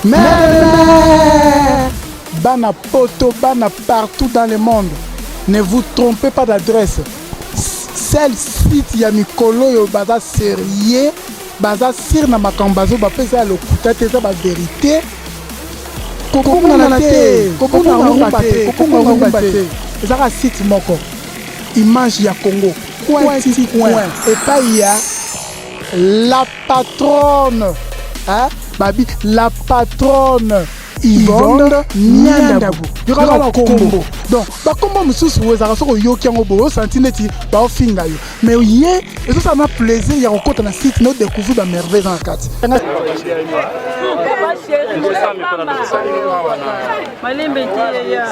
Mais bana poto, bana partout dans le monde, ne vous trompez pas d'adresse. Seul site ya mikolo oyo baza sérieux, baza sire na makambo bazo bapesa ya lokuta te, eza baverité. Kobungana te, kobunga rumba te, kobunga rumba te. Ezaka site moko, Image ya Congo, coin ti coin, epai ya la patronne, hein? Babi la patronne Yvonne Niandabu, yokaka bakombo. Donc bakombo mosusu oyo ezalaka, soki oyoki yango boye, osanti neti baofinga yo, mais ye ezosala na plaisir ya kokota na site na odécouvrir bamerveille eza na kati. Malembe te ya.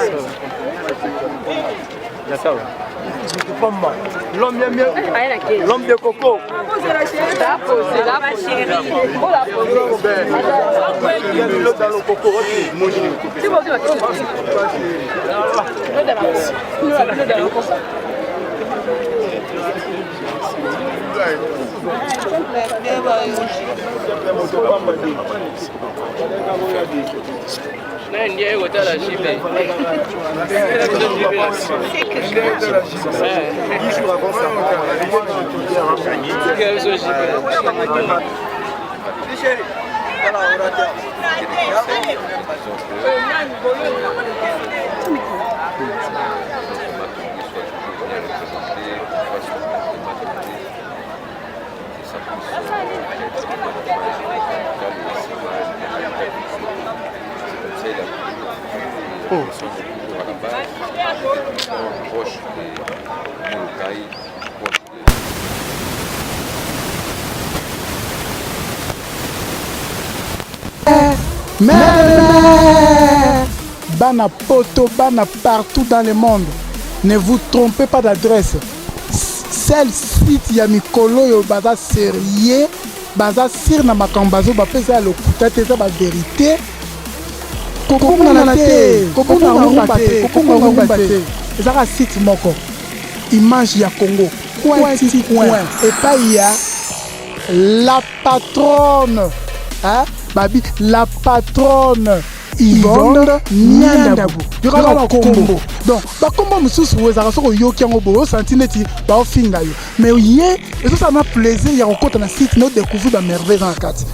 L'homme l'homme de coco. Dans le coco. Proche de Molokai, proche de Mais bana poto, bana partout dans le monde, ne vous trompez pas d'adresse. Seul site ya mikolo oyo baza sérieux, baza sire na makambo bazo bapesa ya lokuta te, eza baverité. Kobungana te, kobunga rumba te, kobunga rumba te. Ezaka site moko, Image ya Congo, coin ti coin, epai ya la patronne, hein? Babi la patronne Yvonne Niandabu, yokaka bakombo. Donc bakombo mosusu oyo ezalaka, soki oyoki yango boye, osanti neti baofinga yo, mais ye ezosala na plaisir ya kokota na site na odécouvrir bamerveille eza na kati.